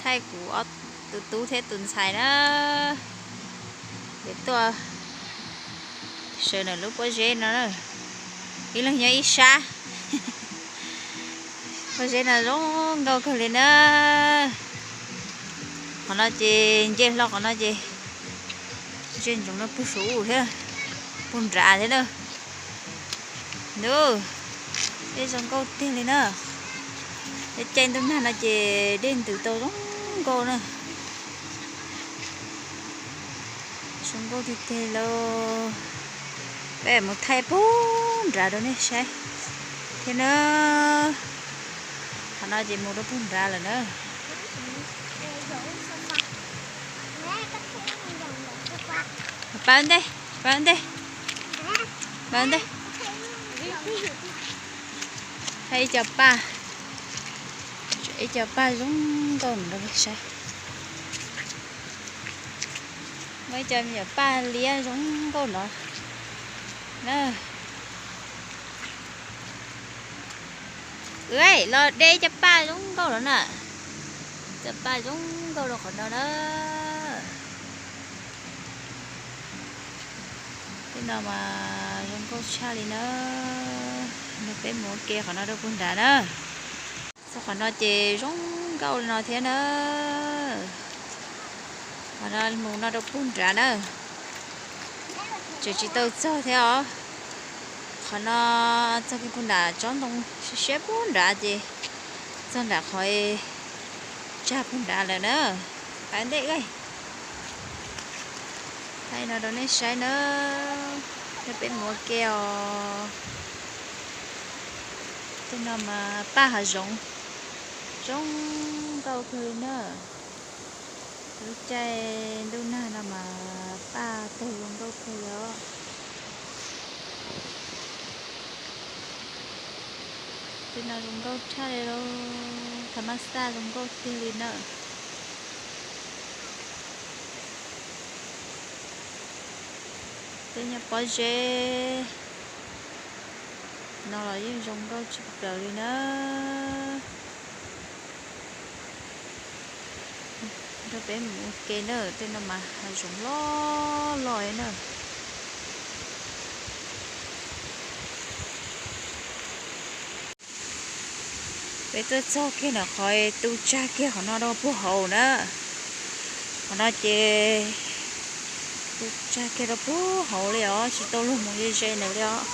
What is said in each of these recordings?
Thaij kuv ob tus tub thiab tus ntxhais na, es tuaj sawv ntawm lub pob zeb no na, ib leeg nyob ib sab. Pob zeb no zoo nkauj kawg li na. Qhov no ces nce hlo qhov no ces ntsia ntsoov no puag saum thiab, puag nrad thiab na. Ntuj, dej zoo nkauj tiag li na. Caij ntuj nag no ces dej ntws tau zoo nkauj na. Zoo nkauj tiag tiag lauj. Peb mus thaij puag nrad rau nej saib thiab na. Qhov no ces mus rau puag nrad lawm na. Pab ntej, pab ntej, pab ntej. Thaij ib co paj, ib co paj zoo nkauj no rau nej saib. Muaj ib co me nyuam paj liab zoo nkauj no na. Los de cov paj zoo nkauj no na. Cov paj zoo nkauj rau qhov no na. Tej no mas zoo nkauj tshaj li na. Nrog peb mus ua ke qhov no rau puag nrad na. Txog qhov no ces zoo nkauj li no thiab na. Qhov no mus no rau puag nrad na. Tseem tsis tau txog thiab os. Qhov no txog kiag puag nram tsob ntoo siab siab puag nrad ces txog nram qhov tsag puag nrad lawm na. Pab ntej, thaij no rau nej saib na. Nrog peb mus ua ke os. Tej no mas paj hav zoov zoo nkauj kawg li na. Lub caij ntuj nag no mas paj tawg zoo nkauj kawg li os. Tej no zoo nkauj tshaj li lauj, tha mab xaj zoo nkauj tiag li na. Tej nyuag pob zeb no los yeej zoo nkauj tshaj plaws li na. Nrog peb mus ua ke na, tej no mas hav zoov loj loj na. Peb tuaj txog kiag ntawm qhov tu tsag kiag qhov no rau puag hauv na. Qhov no ces tu tsag kiag rau puag hauv li os, tsis tau luag mus ze ze ntawd li os.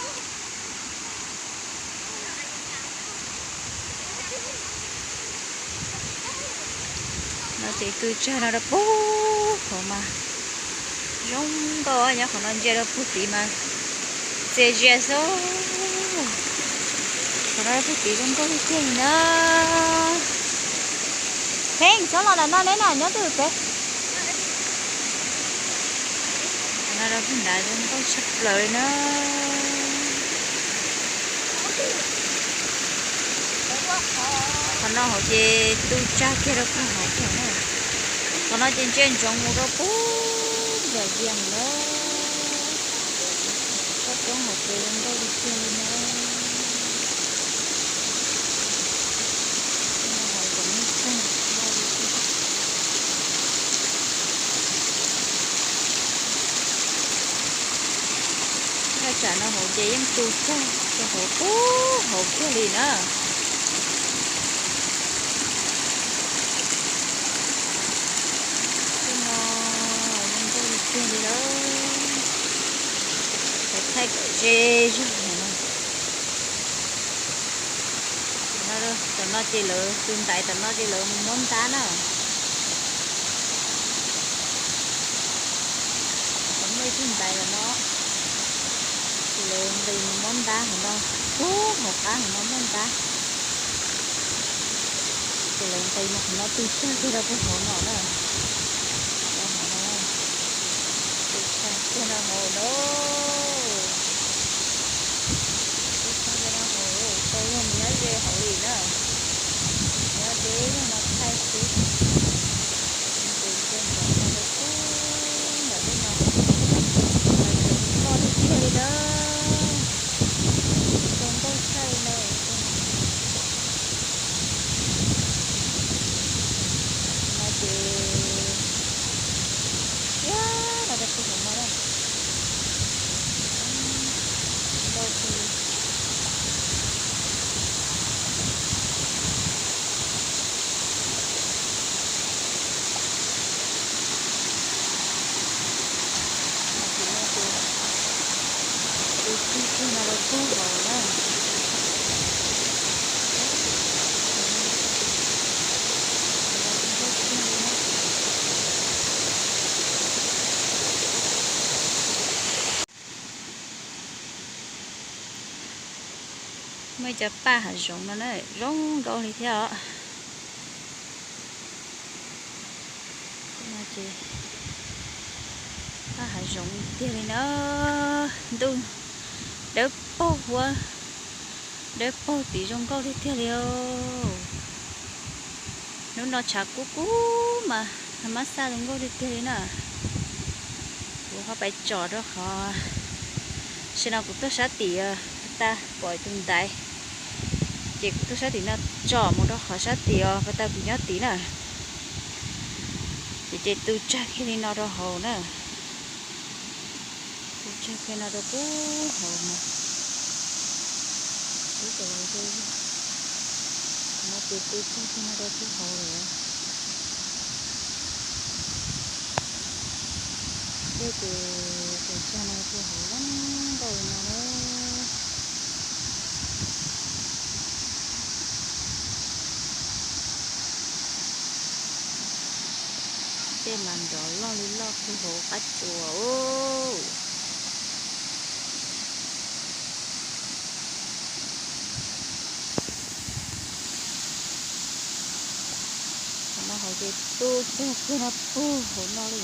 No ces tu tsag no rau puag hauv mas zoo nkauj, nyob qhov no ntsia rau puag tid mas txias zias xwb. Qhov no rau puag tid zoo nkauj tiag tiag li na. Pheej txhob los ntawm no neb na, nyob twj ywm pem. Qhov no rau puag nrad zoo nkauj tshaj plaws li na. Qhov no hauv ces tu tsag kiag rau puag hauv kiag na. Qhov no ces ntsia ntsoov mus rau puag nram Vias na. Toj roob hauv ces zoo nkauj tiag tiag li na. Thaj tsam no hauv ces yeej tu tsag rau hauv puag hauv kiag li na. Tej no zoo nkauj tiag tiag li lawm. Thaij kom ze zog no. Tam no ces lawv tus ntaiv, tam no ces lawv mus muab ntab na. Muaj ib tug ntaiv ntawm no, ces lawv nqis mus muab ntab hauv no, puag hauv qab hauv no muaj ntab. Ces lawv nqis mus qhov no tu tsag kiag rau puag hauv no na. Hauv no, tu tsag kiag rau hauv no. Tu tsag kiag rau hauv, tsis tau luag mus nyob ze hauv li na. Nyob deb zog no thaij xwb. Nqis ntsia ntsoov no rau puag nram tej no, hav zoov loj tiag tiag li na. Zoo nkauj tshaj li na. Qhov no Ces, ya, no rau puag hauv no na. Ntau kawg li. Tus tsag kiag no rau puag hauv na. Muaj ib co paj hav zoov no na, zoo nkauj li thiab os. Ces paj hav zoov tiag li na, ntuj dawb paug huab, dawb paug tid zoo nkauj li tiag li os. Hnub no tshav kub kub mas mab xaj zoo nkauj li tiag li na. Kuv ho pais tsom rau qhov, tam sim no kuv tuaj sab tim, pas tas pom tus ntaiv, ces kuv tuaj sab tim no tsom mus rau qhov sab tim os, pas tas kuv nyob tid na. Ces, ces tus tsag kiag li no rau hauv na. Tus tsag kiag no rau puag hauv no. Ib co no ces tus tsag kiag no rau puag hauv lawm. Dej ces tus tsag no puag hauv zoo nkauj li no na. Dej mas nrov loj li loj puag hauv qab tsuas. Qhov no hauv ces tus tsag kiag no puag hauv no li.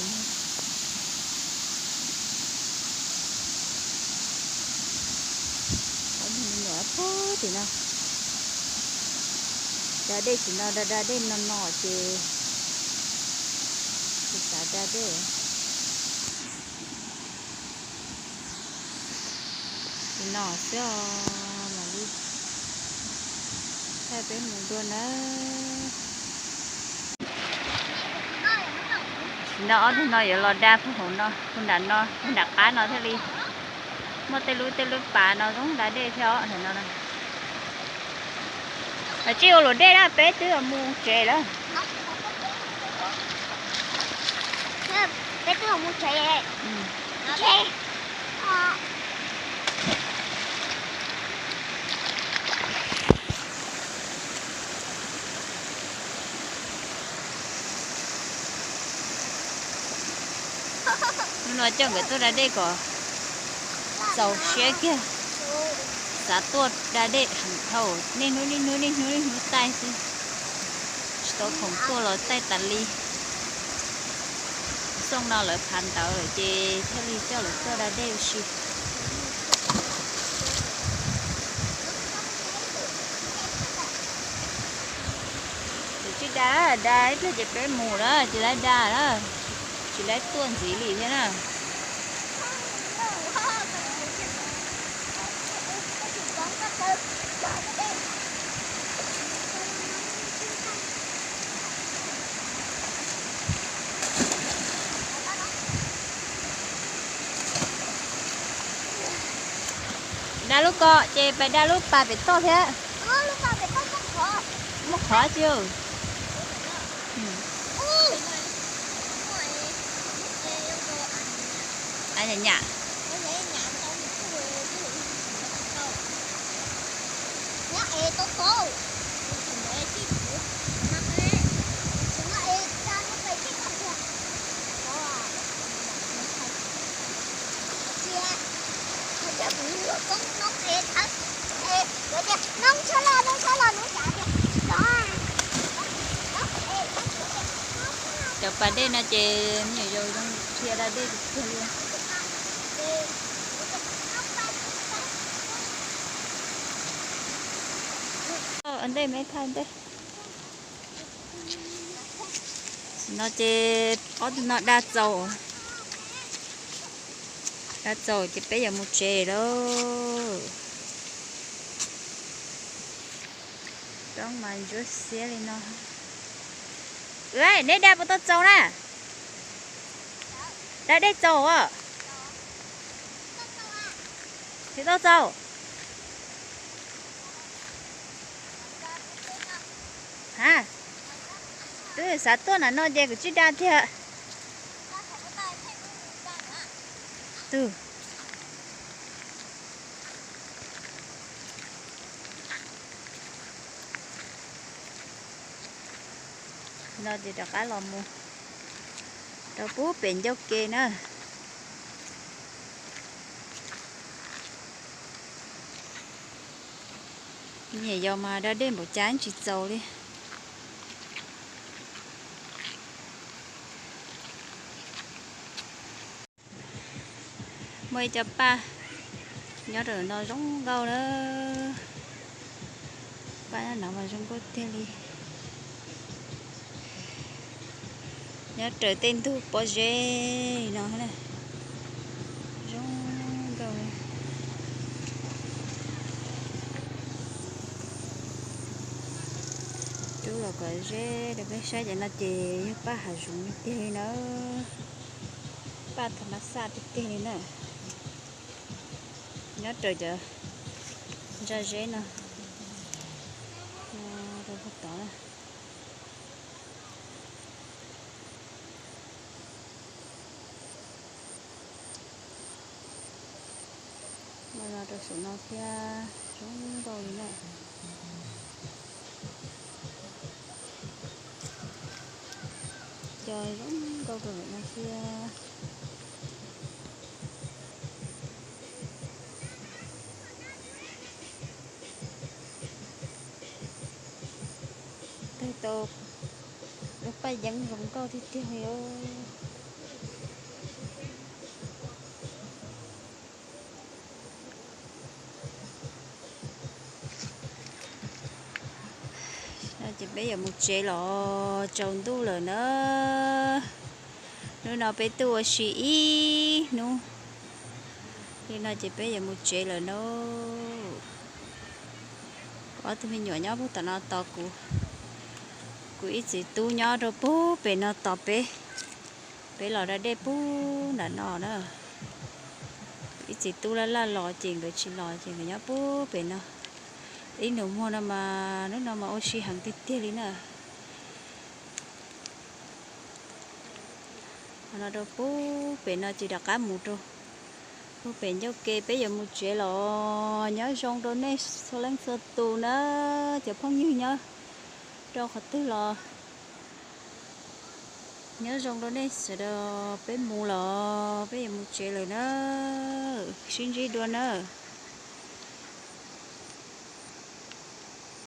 Ob tug me nyuam puag tim no. Da dej, tam sim no da da dej no no ces tsis xav da dej. Nim no xwb os, mam li thaij peb mus dua nawb. Nim no ob tug no yuav los da puag hauv no, puag nram no, puag nram qab no thiaj li muaj tej lub, tej lub pas no zoo da dej thiab os. Nim no tsis ua luam dej na, peb twb mus tsev lawm. Peb twb mus tsev. Hnub no coj nkawd tuaj da dej kom txaus siab kiag. Xav tuaj da dej heev dhau, niaj hnub niaj hnub niaj hnub niaj hnub taij xwb. Tsis tau khoom tuaj los taij tas li. Xooj no lawv phav ntawv lawm ces thiaj li coj lawv tuaj da dej ua si. Tsis da, da ib pliag ces peb mus na, tsis laib da na, tsis laib tuaj ntxiv li thiab na. Da lub ko ces pais da lub pas pem toj thiab. Muaj qhov tsis. Nyam nyam. Cov pas dej no ces me nyuam yaus zoo dhia da dej kawg li. Ntej me thaij ntej. No ces ob tug no da txaus, da txaus ces peb yuav mus tsev lauj. Roob mas ntsuab xiab li no. Neb da puas tau txaus na? Da dej txaus os? Tsis tau txaus. Ha, twb xav tuaj nram no ces kuv tsis da tiag. Twb no ces rov qab los mus rau pub pem ncauj ke na. Niam yau mas da dej npaum cas tsis txaus li. Muaj ib co paj nyob rau no zoo nkauj na. Paj no mas zoo nkauj tiag li. Nyob raws tej ntug pob zeb no na. Zoo nkauj. Rub los kom ze rau peb saib cov no ces yog paj hav zoov tiag li na. Paj tha ma xaj tiag tiag li na. Nyob raws cov ntsa zeb no rau puag tod na. Los no rau saum no thiab, zoo nkauj li na. Cov zoo nkauj rau lawm no thiab. Tawg tau lub paj yeeb zoo nkauj tiag tiag li os. No ces peb yuav mus tsev los tsaus ntuj lawm na. Hnub no peb tuaj ua si ib hnub li no ces peb yuav mus tsev lawm na. Kuv ob tug me nyuam nyob puag tom no tos kuv. Kuv ib txiv tub nyob rau puag pem no tos peb. Peb los da dej puag nram no na. Ib txiv tub laj laj los ces nkawd tsis los ces nkawd nyob puag pem no. Ib nus muag no mas hnub no mas ua si heev tiag tiag li na. Ho no rau puag pem no ces rov qab mus rau puag pem ncauj ke peb yuav mus tsev los. Nyob zoo rau nej txhua leej txhua tus na, cov phooj ywg nyob rau qhov twg los nyob zoo rau nej sawv daws. Peb mus los peb yuav mus tsev lawm na, sib ntsib dua na.